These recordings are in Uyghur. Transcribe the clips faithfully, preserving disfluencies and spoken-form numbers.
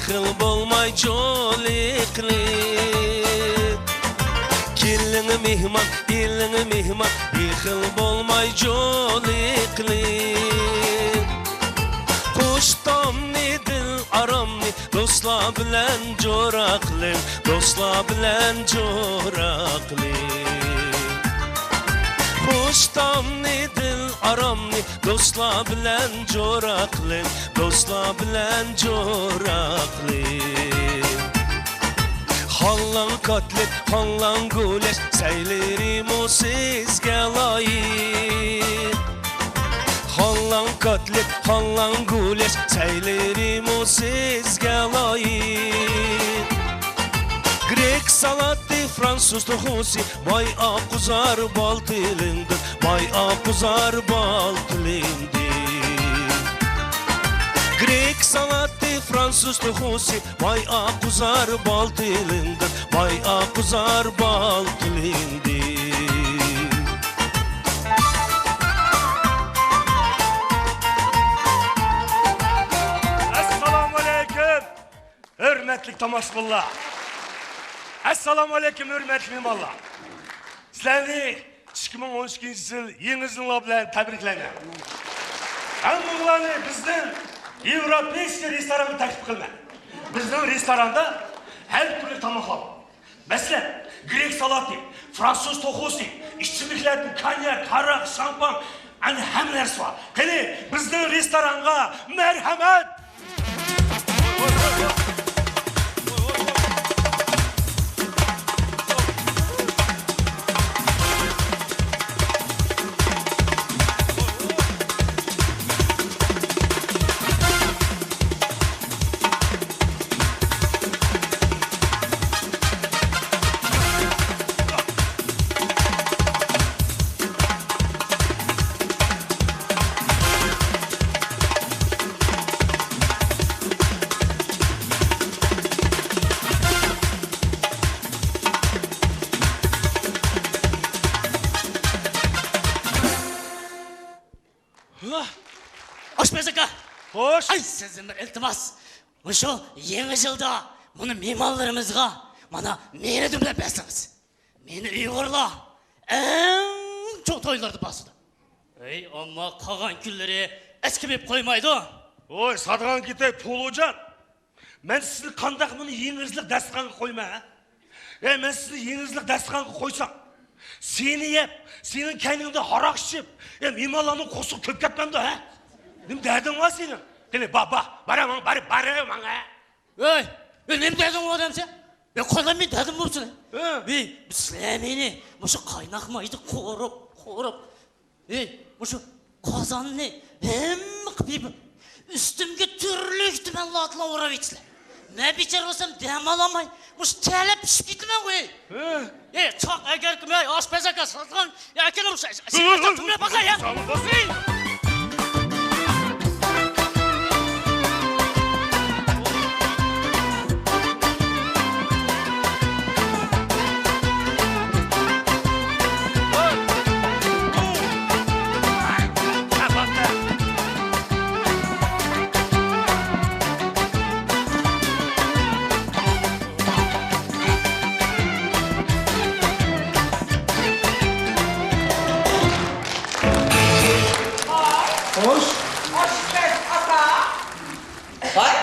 بېخىل بولماي جولىقلى. كېلىڭ مېھمان، ئېلىڭ مېھمان، بېخىل بولماي جولىقلى. خۇش تامنى، دىل ئارامنى، دوستلار بىلەن جوراقلىڭ، دوستلار بىلەن جوراقلىڭ. خۇش تامنى، دىل ئارامنى، دوستلار بىلەن جوراقلىڭ، دوستلار بىلەن جوراقلىڭ. خاللاڭ كاتلىت، خاللاڭ گۈلەش، سەيلىرىمۇ سىزگە لايىق. خاللاڭ كاتلىت، خاللاڭ گۈلەش، سەيلىرىمۇ سىزگە لايىق. گرېك سالاتى، فرانسۇز توخۇسى، باي ئاققۇزار بال تىلىڭدىن، باي ئاققۇزار بال تىلىڭدىن. گرېك سالاتى، فرانسۇز توخۇسى، باي ئاققۇزار بال تىلىڭدىن، باي ئاققۇزار بال تىلىڭدىن. ئەسسالامۇئەلەيكۇم، ھۆرمەتلىك تاماشىبىنلار! ئەسسالامۇئەلەيكۇم، ھۆرمەتلىك مېھمانلار! سىلەرنى ئىككى مىڭ ئون ئىككىنچى يىل يېڭى يىلىڭلار بىلەن تەبرىكلەيمەن. ھەممىڭلارنى بىزنىڭ يېۋروپېيسكىي رېستورانغا تەكلىپ قىلىمەن. بىزنىڭ رېستوراندا ھەر تۈرلۈك تاماقلار بار. مەسىلەن، گرېك سالاتى، فرانسۇز توخۇسى، ئىچىملىكلەردىن كونياك، ھاراق، شامپان، ئەنە ھەممە نەرسە بار. قېنى، بىزنىڭ رېستورانغا مەرھەمەت! ئاشپەز ئاكا! خوش! ئاي، سىزدىن بىر ئىلتىماس. مۇشۇ يېڭى يىلدا مانا مېھمانلىرىمىزغا مانا مېنى دۈملەپ بەرسىڭىز. مېنى ئۇيغۇرلار ئەڭ چوڭ تويلاردا باسىدۇ. ئەي، ئەمما قالغان كۈنلىرى ئەسكىمىپ قويمايدۇ. ۋوي، ساتىدىغان كېتەي، پولۇجان. مەن سىزنى قانداق مۇنۇ يېڭى يىللىق داستىخانغا قويىمەن، ھە؟ ئەي، مەن سىزنى يېڭى يىللىق داستىخانغا قويسام، سېنى يەپ، سېنىڭ كەينىڭدە ھاراق ئىچىپ، ئەي، مېھمانلارنىڭ قورسىقى كۆپ كەتمەمدۇ، ھە؟ نېمە دەردىڭ بار سېنىڭ؟ قېنى، بار، بار، بارە ماڭا، بارە، بارە ماڭا. ھەي، ھەي، نېمە دەردىڭ بار دەمسەن؟ ھەي، قانداق مېنىڭ دەردىم بولسۇن؟ ھە. ھەي، سىلەر مېنى مۇشۇ قايناق مايدا قورۇپ، قورۇپ، ھەي، مۇشۇ قازاننى ھەممە قىلىپ يېپىپ، ئۈستۈمگە تۈرلۈك تۈمەن لاتىلار ئوراپ ئېيتىسىلەر. مەن بىچارە بولسام دەم ئالالماي، مۇشۇ تەرلەپ پىشىپ كېتىمەن غۇي. ھە. ھەي، چاق ئەگەر كىم، ھەي، ئاشپەز ئاكا ساتقان، يا ئەكەلە مۇشۇ، سىزگە تۈملەپ باقاي، ھە. خوش. ئاشپەز ئاكا. ۋاي،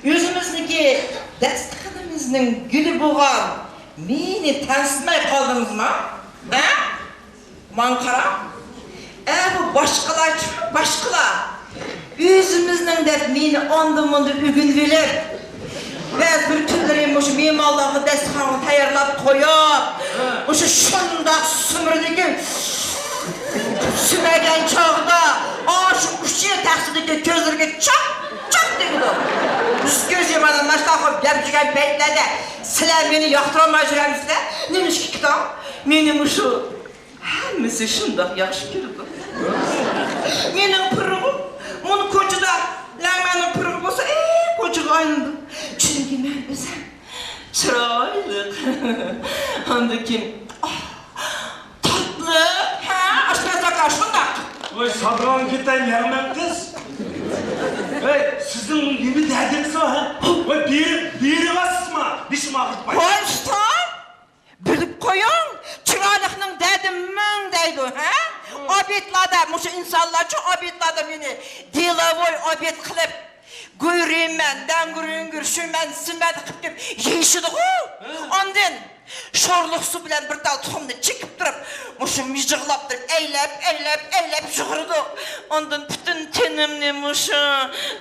ئۆزىمىزنىڭكى دەستىخىنىمىزنىڭ گۈلى بولغان مېنى تەنسىتمەي قالدىڭىزمۇ؟ ھە؟ ماڭا قارا. ئە، بۇ باشقىلارچۇ، باشقىلار. ئۆزىمىزنىڭ دەپ مېنى ئاندا-مۇندا ئۆگىنىۋېلىپ، بەزى بىر كۈنلىرى مۇشۇ مېھمانلارغا دەستىخانغا تەييارلاپ قويۇپ، مۇشۇ شۇنداق سۈمۈرىدىكى سۈمۈرگەن چاغدا، ئاشۇ ئۇچى تەخسىدىكى كۆزلىرىگە چاق، چاق تېگىدۇ. بىز كۆز يۇمغان، ماشۇنداق قىلىپ گەپ يېگەن پەيتلەردە سىلەر مېنى ياقتۇرالماي يۈرەمسىلەر؟ نېمىشقا ئىككىتاڭ؟ مېنى مۇشۇ ھەممىسى شۇنداق ياخشى كۆرىدۇ. مېنىڭ پىرىغىم مۇنۇ كوچىدا لەڭمەننىڭ پىرىغى بولسا، ئى، كوچىغا ئايلىنىدۇ. چۈنكى مەن ئۆزۈم چىرايلىق. ئاندىن كېيىن، ئاھ، تاتلىق. ھە، ئاشپەز ئاكا، شۇنداق. ۋاي، ساتىدىغان كېتەي، لەڭمەن قىز. ۋەي، سىزنىڭ نېمە دەردىڭىز بار، ھە؟ ۋەي، بېرىڭ، بېرىۋالسىزما؟ بېشىم ئاغرىتماي. ھوي، ئۇستام! بىلىپ قويۇڭ، چىرايلىقنىڭ دەردى مىڭ دەيدۇ، ھە؟ ئابىدلاردا، مۇشۇ ئىنسانلارچۇ ئابىدلاردا مېنى دېلوۋوي ئابىد قىلىپ، گۇيرىمەن، دەڭگۈرۈڭگۈر، شۈمەن، سىمەن قىلىپ يېيىشىدىغۇ. ھە. ئاندىن شورلۇق سۇ بىلەن بىر تال تۇخۇمنى چېكىپ تۇرۇپ، مۇشۇ مىجىقلاپ تۇرۇپ، ئەيلەپ، ئەيلەپ، ئەيلەپ يۇغۇرىدۇ. ئاندىن پۈتۈن تېنىمنى مۇشۇ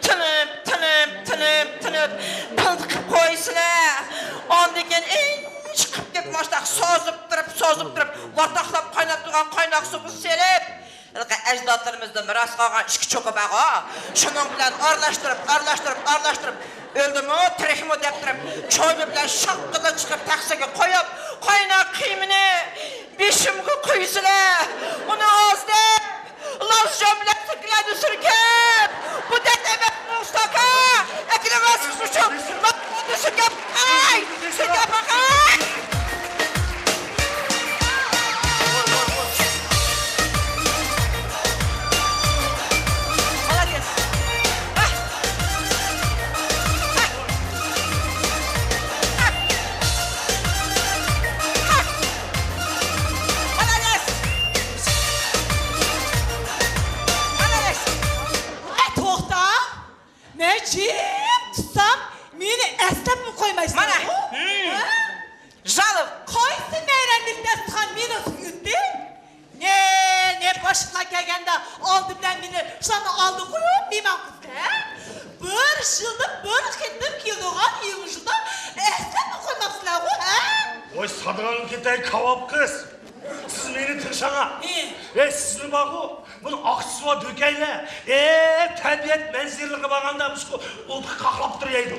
تىنىپ، تىنىپ، تىنىپ، تىنىپ، پىلتىقىپ قويىسىلەر. ئاندىن كېيىن ئىنچىكە قىلىپ كېتىپ، ماشۇنداق سوزۇپ تۇرۇپ، سوزۇپ تۇرۇپ، ۋاتاقلاپ قايناپ تۇرغان قايناق سۇغا سېلىپ، ھېلىقى ئەجدادلىرىمىزدىن مىراس قالغان ئىككى چوكا بارغۇ، شۇنىڭ بىلەن ئارىلاشتۇرۇپ، ئارىلاشتۇرۇپ، ئارىلاشتۇرۇپ، ئۆلدىمۇ، تىرىكمۇ دەپ تۇرۇپ، چويما بىلەن شاققىدە چىقىرىپ تەخسىگە قويۇپ، قايناق قىيمىنى بېشىمغا قۇيىسىلەر. ئۇنى ئاز دەپ، لاس جان بىلەن سىركىلەرنى سۈركەپ، بۇ دەت ئەمەس، ئۇستاكا، ئەكىلىۋالسىز مۇشۇ لاس جاننى سۈركەپ باقاي، سۈركەپ باقاي. مالادېس. مالادېس. مالادېس. ئەي، توختا. مەن جىم تۇتسام، مېنى ئەسلەپمۇ قويمايسىلەر. مانا. ھە؟ ژالىب. قايسى مەيرەملىك دەستىخان مېنىڭ سۈيۈتى؟ نە، نە، باشقىلار كەلگەندە ئالدى بىلەن مېنى شۇلارنىڭ ئالدىغا قويۇپ مېھمان قىلىسىلەر، ھە؟ بىر يىلدا بىر قېتىم كېلىدىغان يېڭى يىلدا ئەسلەپمۇ قويماپسىلەرغۇ، ھە؟ ۋاي، سادىغان كېتەي، كاۋاپ قىز. سىز مېنى تىڭشاڭا. ھە. ئەي، سىزنى بارغۇ، بۇنى ئاقسۇسىغا دۆكەيلى. ئەي، تەبىئەت مەنزىرىلىرىگە بارغاندا مۇشۇ ئوتقا قاقلاپ تۇرۇيدۇ.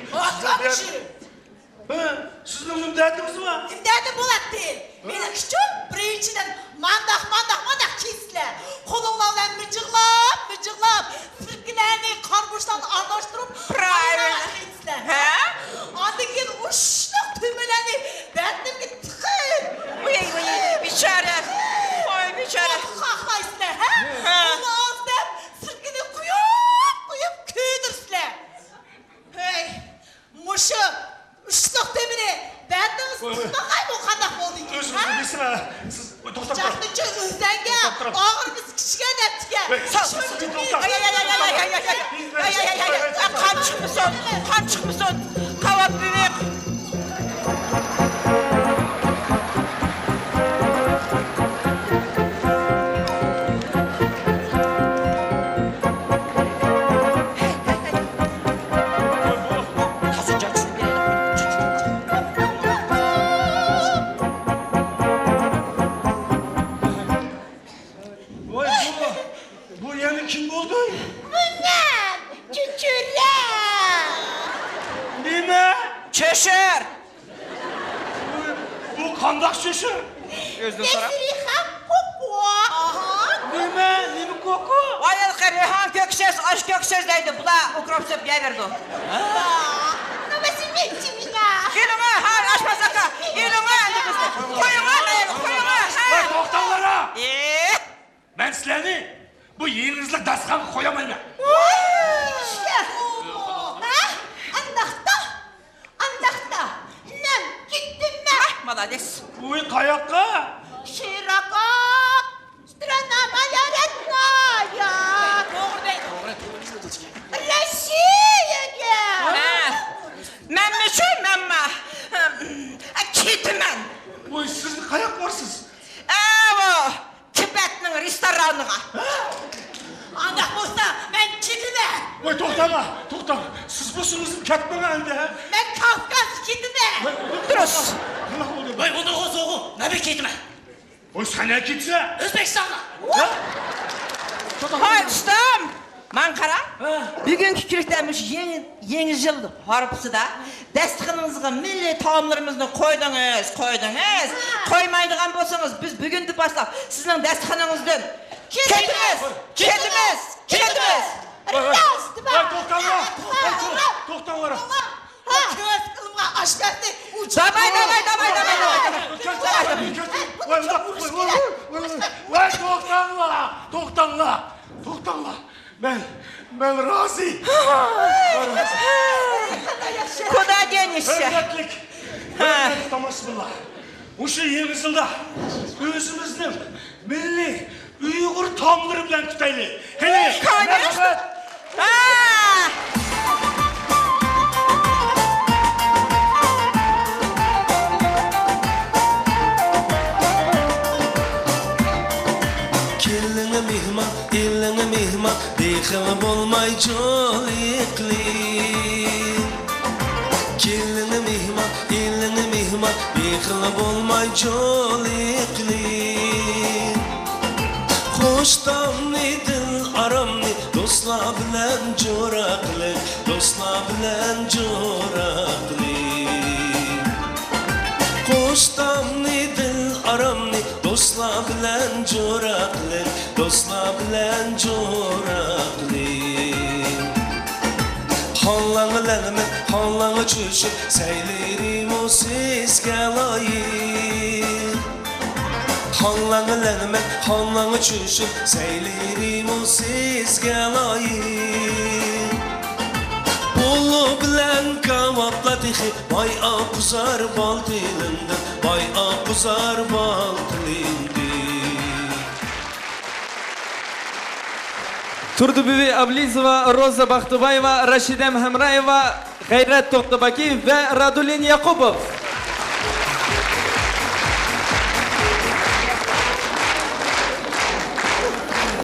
ھە، سىزنىڭ نېمە دەردىڭىز بار؟ نېمە دەردىم بولاتتى؟ ھە؟ مېنىڭكىچۇ، بىرىنچىدىن، مانداق، مانداق، مانداق كىيىسىلەر. قولۇڭلار بىلەن مىجىقلاپ، مىجىقلاپ، سىركىلەرنى، قارىمۇچلارنى ئارىلاشتۇرۇپ، پراۋىللا. مانداق كىيىسىلەر. ھە؟ ئاندىن كېيىن ئۇششۇق تۈگمىلەرنى بەدىنىمگە تىقىپ، ۋاي، ۋاي، بىچارە. ۋاي، بىچارە. قاقلايسىلەر، ھە؟ ھە. ئۇنى ئاز دەپ، سىركىنى قۇيۇپ، قۇيۇپ كۆيدۈرىسىلەر. ھەي، مۇشۇ ئۇششۇق تۈگمىنى بەدىنىڭىزگە تىقمىغايمۇ قانداق بولدىكىن، ھە؟ ئۆزىڭىزنى بىلسىڭىز، سىز، توختاپ، توختاپ. چاقنىچۇ ئۆزەڭگە، توختاپ تۇرۇڭ. ئاغرىمىز كىچىككەن دەپتىكەن. ۋەي، شۇنچە توختاڭ. ئاي، ئاي، ئاي، قان چىقمىسۇن، قان چىقمىسۇن. كاۋاپ بېرىڭ. ۋاي، بۇ، بۇ يەنە كىم بولدى؟ بۇ مەن، چۆچۈرە. نېمە؟ چۆچۈر. بۇ، بۇ قانداق چۆچۈر؟ ئۆزىدىن سورا. بەسرىخان كوكو. ئاھا. نېمە؟ نېمە كوكو؟ ۋاي، ھېلىقى رەيھان كۆكسىز، ئاش كۆكسىز دەيدۇ. بۇلار ئۇكروپ سېلىپ يەيۋېرىدۇ. نومۇسۇم يەتتى مىڭ. كېلىڭە، ھاي، ئاشپەز ئاكا، ئېلىڭە ئەمدى بىزنى. قويۇڭە، مەيلى، قويۇڭە، ھە. ۋاي، توختاڭلار، ھە. ئېھ. مەن سىلەرنى بۇ يېڭى يىللىق داستىخانغا قويالمايمەن. ۋاي، ئىشكە. ھە؟ ئانداقتا، ئانداقتا، مەن كېتىمەن. ھە، مالادېس. ۋاي، قاياققا؟ شىراكا. Страна моя родная. توغرا دەيدۇ. روسىيەگە. ھە. مەنمۇ شۇ، مەنمۇ. كېتىمەن. ۋاي، سىز قاياققا بارىسىز؟ ئەۋۇ، تىبەتنىڭ رېستورانىغا. ئانداق بولسا، مەن كېتىمەن. ۋاي، توختاڭلار، توختاڭ. سىز بولسىڭىز كەتمەڭ ئەمدى، ھە؟ مەن كاۋكازغا كېتىمەن. ۋاي، دۇرۇس. نېمە بولدى؟ ۋاي، ئۇنداق بولسا، مەن كېتىمەن. ۋاي، سەن نەگە كېتىسەن؟ ئۆزبېكىستانغا. ھە؟ ھاي، ئۇستام! ماڭا قارا. ھە. بۈگۈنكى كۈنلۈكتە مۇشۇ يېڭى، يېڭى يىل ھارپىسىدا داستىخىنىڭىزغا مىللىي تائاملىرىمىزنى قويدىڭىز، قويدىڭىز. ھە. قويمايدىغان بولسىڭىز، بىز بۈگۈندىن باشلاپ سىزنىڭ داستىخىنىڭىزدىن كېتىمىز، كېتىمىز، كېتىمىز. ۋاي، ۋاي. راست، ۋاي، توختاڭلار. ۋاي، توختاڭلار. ھە. كۆز قىلىمغا ئاشپەزنى ئۇچۇر. داۋاي، داۋاي، داۋاي، داۋاي، داۋاي. ۋاي، ۋاي، ۋاي، ۋاي، ۋاي، ۋاي، توختاڭلار، توختاڭلار، توختاڭلار. مەن، مەن رازى. كۇدا دېنىشچە. ھۆرمەتلىك، ھۆرمەتلىك تاماشىبىنلار. مۇشۇ يېڭى يىلدا ئۆزىمىزنىڭ مىللىي ئۇيغۇر تائاملىرى بىلەن كۈتەيلى. قېنى، مەرھەمەت. ھە! كېلىڭ مېھمان، ئېلىڭ مېھمان، بېخىل بولماي جولىقلى. كېلىڭ مېھمان، ئېلىڭ مېھمان، بېخىل بولماي جولىقلى. خوش تامنى، دىل ئارامنى، دوستلار بىلەن جوراقلىق، دوستلار بىلەن جوراقلىق. خوش تامنى، دىل ئارامنى، دوستلار بىلەن جوراقلىق، دوستلار بىلەن جوراقلىق. خاڭلاڭ لەڭمەن، خاڭلاڭ چۈشۈپ، سەيلىرىمۇ سىزگە لايىق. خاڭلاڭ لەڭمەن، خاڭلاڭ چۈشۈپ، سەيلىرىمۇ سىزگە لايىق. بولۇ بىلەن كاۋاپلا تېخى، باي ئاققۇزار بال تىلىمدىن، باي ئاققۇزار بال تىلىمدىن. تۇردى بۈۋى ئابلىزوۋا، روزا باختىبايېۋا، راشىدەم ھەمرايېۋا، غەيرەت توختىباكى ۋە رادۇلىن ياقۇپوف.